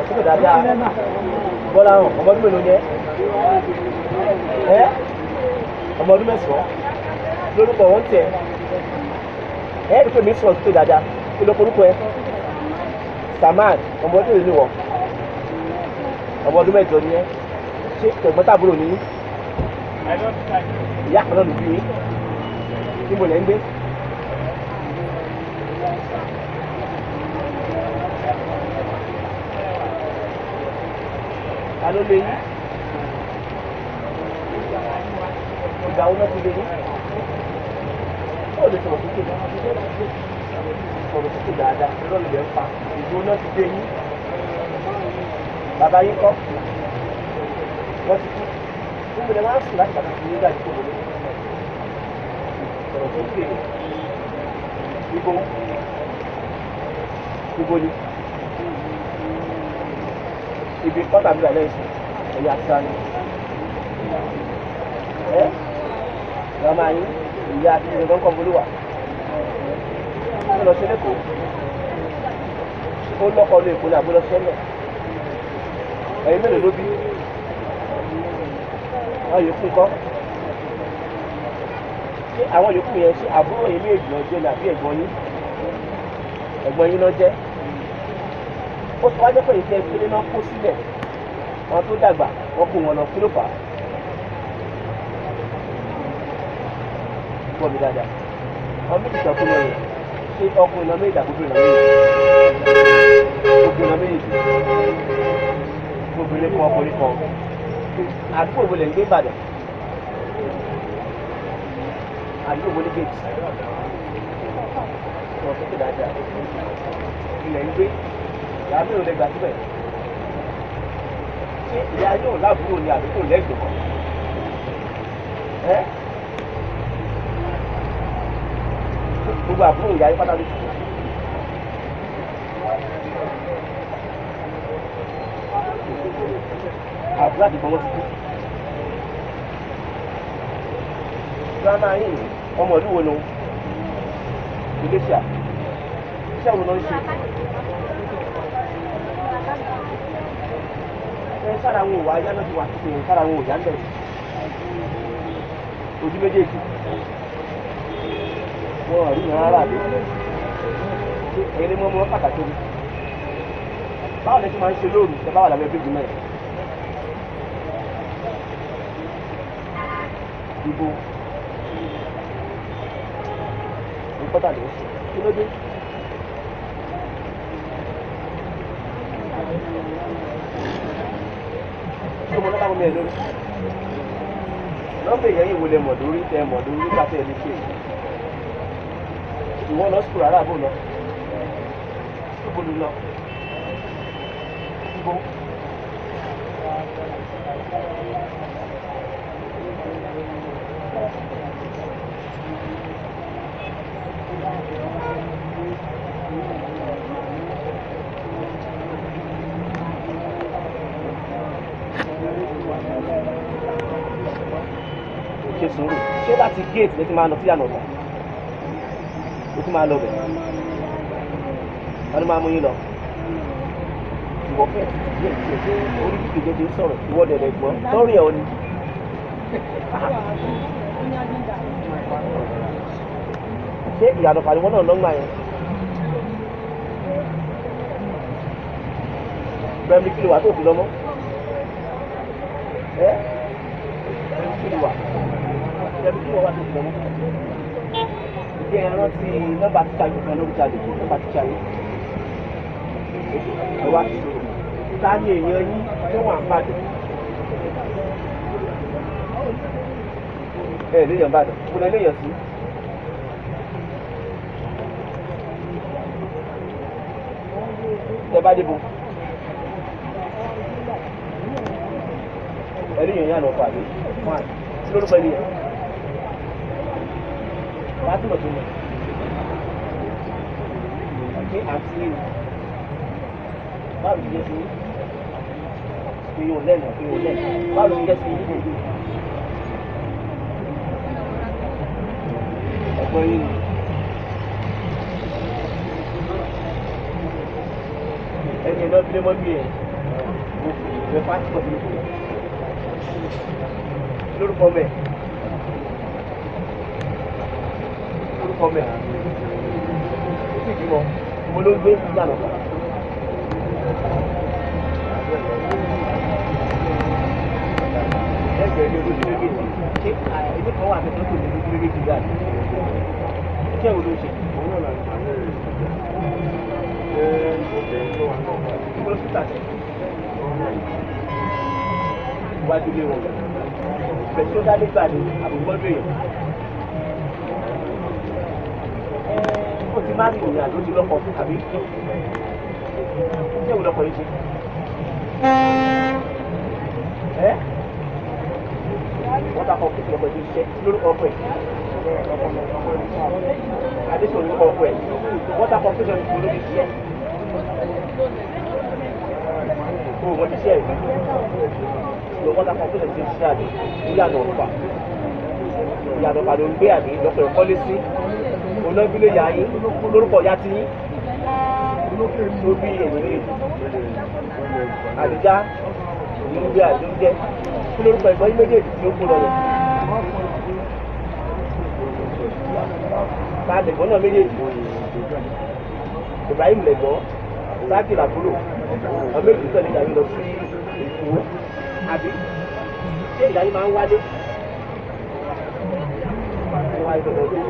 sókè dáadáa. Bọ́lá hàn, ọmọ ọdún mélòó ni ẹ́? Ẹ́ ọmọ ọdún mẹ́sàn-án lórúkọ wọn tiẹ̀. Ẹ́ ẹ́ pé mi sọ̀rọ̀ sókè dáadáa. Kí ló korúkọ ẹ? Samad, ọmọ ọdún mélòó ni wọ? Ọmọ ọdún mẹ́jọ ni ẹ́. Ṣé tẹ̀gbọ́n-tàbúrò ni yín? Ìyá kan náà ló bí yín. Níbo lẹ̀ ń gbé? Ta ló lé yín? Ìgbà wo náà ti lé yín? Ó lè sọ̀rọ̀ sókè, sọ̀rọ̀ sókè dáadáa, irọ́ lè ń pa. Ìgbà wo náà ti lé yín? Bàbá yín kọ́? Wọ́n ti kú. Níbo lẹ máa ń sùn láti pàtàkì ní ìgbà tí kò wọlé? Sọ̀rọ̀ sókè. Ibo? Ibo ni? Ibi kọ́tà mi lálẹ́ ìsìn, ẹ̀yà sani. Ẹ́ màmá yín, ìyá àti ìyá ń kọ́ bolúwà. Ó lọ sí Lẹ́kọ̀ọ́. Ó lọ́kọ lọ Èkó ní àbúlọ sẹ́lẹ̀. Ẹ̀yin mélòó ló bí? Àwọn yòókù ńkọ́? Ṣé àwọn yòókù yẹn ṣé àbúrò yín méjì lọ jẹ́ ní àbí ẹ̀gbọ́n yín? Ẹ̀gbọ́n yín lọ jẹ́. Ó sọ wá jẹ́ pé ìfẹ́ ìpele náà kó sílẹ̀. Àwọn tó dàgbà wọ́n kó wọn lọ, kí ló fà á? Gbọ́ mi dáadáa. Àwọn méjì kan kó lọ yẹn. Ṣé ọkùnrin náà méjì àbúrò náà méjì? Obìnrin náà méjì. Obìnrin kan ọkùnrin kan. Àdúgbò wo lẹ̀ ń gbé Ìbàdàn? Àdúgbò wo ní gate? Sọ̀rọ̀ sókè dáadáa. Ilẹ̀ ń gbé. Ìyá mi ò lè gbà síbẹ̀. Ṣé ìyá yóò lábúrò ni àbí kò lẹ́gbẹ̀ẹ́? Ẹ́ gbogbo àbúrò ìyá yín pátá ló ti kú. Àbúrò àti ìbọn wọn ti kú. Gírámà yìí ọmọ ìlú wo ló ń? Iléṣà. Iṣẹ́ wo ló ń ṣe? Ẹ sára àwọn òwò ayá náà ti wà títí sára àwọn òyà ń bẹ̀rẹ̀. Ojú méjèèjì. Wọ́n rí ìran rárá àbí. Ẹni mọ́ mọ́ pàtàkì omi. Báwo lẹ ṣe máa ń ṣe lóru tẹ bá wà lábẹ́ bíríjì mẹ́rin? Ibo ní pọ́tà ló ń sùn. Kí ló dé? Ṣé o mọ nọ́mbà mi ẹ̀ lórí? Nọ́mbà èèyàn yìí wo lẹ mọ̀ lórí tẹ mọ̀ lórí nígbà tẹ ẹ lè ṣe? Ìwọ lọ sùkúrù rárá àbò lọ? Ibo ló lọ? Ibo? Ṣe sùúrù. Ṣé láti géètì ló ti máa lọ sí àná ọ̀tà? Ó ti máa lọ bẹ̀. Wọ́n ní máa mú yín lọ. Ìwọ fẹ́ tutù díẹ̀ díẹ̀ ṣé orí kíkì jẹ́ ti ń sọ̀rọ̀ ìwọ dẹ̀dẹ̀ gbọ́n sọ́rí ẹ̀ ò ní. Ṣé ìyànà pàdé wọn náà lọ́gbà yẹn? Bẹ́ẹ̀ni kí ló wà tó fi lọ́mọ́? Ẹ́ bẹ́ẹ̀ni kí ló wà? Bẹ́ẹ̀ni kí ló wà tó fi lọ́mọ́? Ìjẹ́ ẹ rántí nọ́mbà tíṣà yìí kan lórúkọ àlejò nọ́mbà tíṣà yìí. Ẹ wá sọ̀rọ̀. Ta ni èèyàn yín tó wà ń bàdàn? Ẹ léèyàn bàdàn. Mo lè léèyàn sí. Tẹ bá débo. Ẹ léèyàn yín àná ọkọ àbí? Kí lórúkọ ẹni yẹn? Fatima tó lọ. Ṣé àǹtí yìí ni? Báwo ló jẹ́ sí yín? Pé yóò lẹ́nu, pé yóò lẹ́nu. Báwo ló jẹ́ sí yín? Ẹ̀gbọ́n yín ni. Ẹni ẹ̀ náà fi lé mọ́ bí ẹ̀. Mẹ́fà tí kò sí ní kò lórúkọ mẹ́ lórúkọ mẹ́ ó sì bímọ mo ló gbé ìyànà kan. Lẹ́gbẹ̀ẹ́ ní olójú méjèèjì ṣé ilé kan wà tẹ́tọ́ tó ní olójú méjèèjì gbà ní iṣẹ́ wo ló ṣe? Mo lọ sí tàṣẹ iwájú ilé wọn bẹ̀sí ó dálé gbà ní àbúgbọ́dọ̀ èèyàn. Ó ti máa ń rìn àjò ti lọ́kọ àbí ṣé ìwé lọ́kọ yìí ṣe? Ẹ́ wọ́n ta kọ kí lọ́kọ yìí ṣiṣẹ́ lórúkọ ọkọ ẹ̀. Adéṣe orúkọ ọkọ ẹ̀. Wọ́n ta kọ kí lọ́kọ yìí ṣiṣẹ́. O wọ́n ti ṣe ẹ̀ lọ wọ́n ta kọ kí lọ́kọ yìí ṣiṣẹ́ àbí ìyànà ọ̀fà. Ìyànà ọ̀fà ló ń gbé àbí lọ́kọ̀ ẹ̀ kọ́lé sí. Olóbílẹ̀ yà yín lórúkọ ya ti yín tó bí èyí ní àdìjá ìlú àdìjẹ kí lórúkọ ìgbọ́n méjèèjì tí ó kó lọ rẹ̀ ta lẹ̀gbọ́n náà méjèèjì Ibrahim lẹ̀gbọ́n Sákì làbúrò ọmọ méjì tẹ̀lé ìyá mi lọ sí Èkó àbí ṣé ìyá yín máa ń wálé wáyé lọ́dọọdún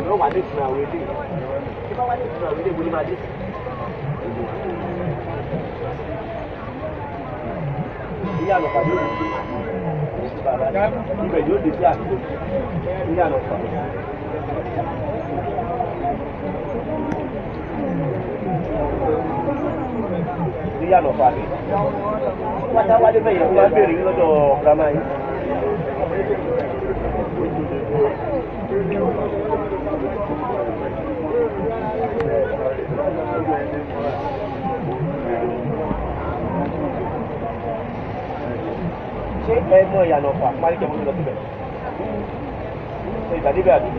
yóò wà ní ìtura àwọn ilé tí bá wà ní ìtura àwọn ilé ìwé ni máa dé sí. Ilé àlọ́pàá yóò dé sí ibẹ̀ yóò dé sí àdúgbò ilé àlọ́pàá. Ilé àlọ́pàá mi. Wájà wálé bẹ́ẹ̀ yẹn wọ́n máa ń béèrè yín lọ́dọ̀ girama yín. Ṣé ẹ mọ ìyànà ọ̀fà máríkẹ́ mo ní lọ síbẹ̀ ṣe ìgbà débẹ̀ àbí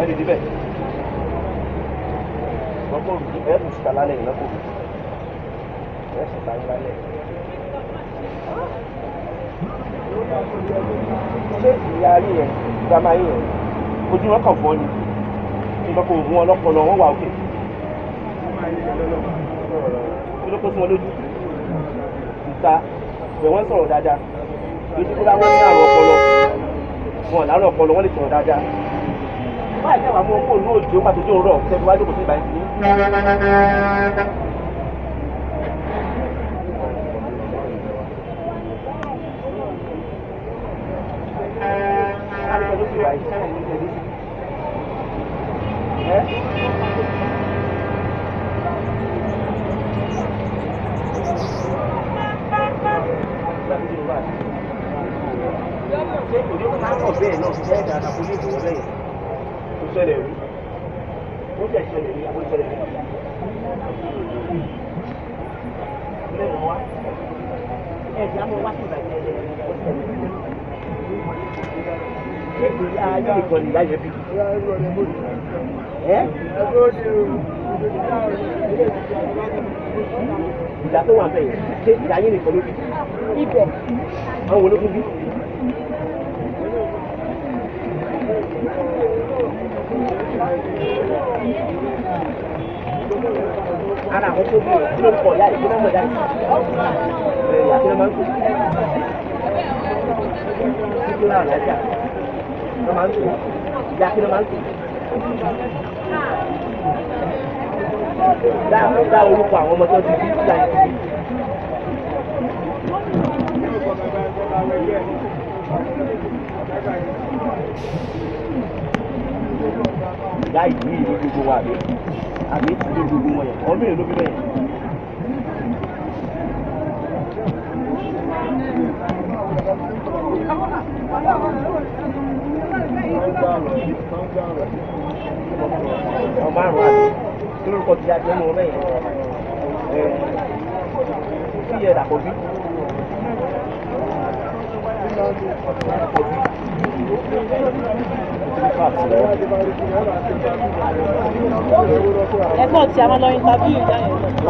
ẹ lè débẹ̀ wọ́n kò ẹ kò síta lálẹ́ yìí lọ́kọ̀ ẹ síta lálẹ́. Ṣé ìyá rí yẹn girama yín yẹn ojú wọn kàn fọ́ ni nǹkan kò mú ọlọ́pọlọ wọn wà òkè kí ló kó sí wọn lójú ìta bẹ̀ wọ́n sọ̀rọ̀ dáadáa lójú kó láwọn ní àrùn ọpọlọ wọn làrùn ọpọlọ wọn lè sọ̀rọ̀ dáadáa báyìí tẹ́wàá mú ọkọ̀ òun òjò pàtó tó rọ̀ tẹ́fi wájú kò sí ìbáyìí sí. Ṣé òde tó máa ń rọ̀ bẹ́ẹ̀ náà ṣiṣẹ́ dáadáa kó ní ìbọ̀wọ́ bẹ́ẹ̀ kó ṣẹlẹ̀ rí ó ṣẹ̀ ṣẹlẹ̀ rí àbó ṣẹlẹ̀ rí. Lẹ́nu wá ẹ̀jẹ̀ á mọ wá sí ìbàjẹ́ ẹ̀ ó ṣẹlẹ̀ rí. Ṣé ìyá ayé nìkan ni ìyá yẹn bí? Ẹ́ ìyá tó wà bẹ́ẹ̀ ṣé ìyá yín nìkan ló bí? Ibẹ̀. Àwọn wo ló tún bí? Ara àwọn tó bí kí ló ń pọ̀ ìyá yìí kí ló ń mọ̀ ìyá yìí? Ẹ̀ ìyá kí ló máa ń pè? Kí ló ń àlàáfíà? Ló máa ń pè? Ìyá kí ló máa ń pè? Dá orúkọ àwọn ọmọ tó ti bí ìyá yìí ti bí. Ìyá ìlú ìlú gbogbo wa àbí àbí ìlú gbogbo wọn yẹn ọmọ mélòó ló bí bẹ́ẹ̀. Ọmọ márùn-ún àbí kí lórúkọ ti yá jẹ́ mọ́ ọmọ yẹn ẹ̀ kí yẹ dàpọ̀ bí. Àkọ́bí. Mo ti ní facts lọ́wọ́. Ẹ̀gbọ́n tí a máa lọ interview ìyá yẹn.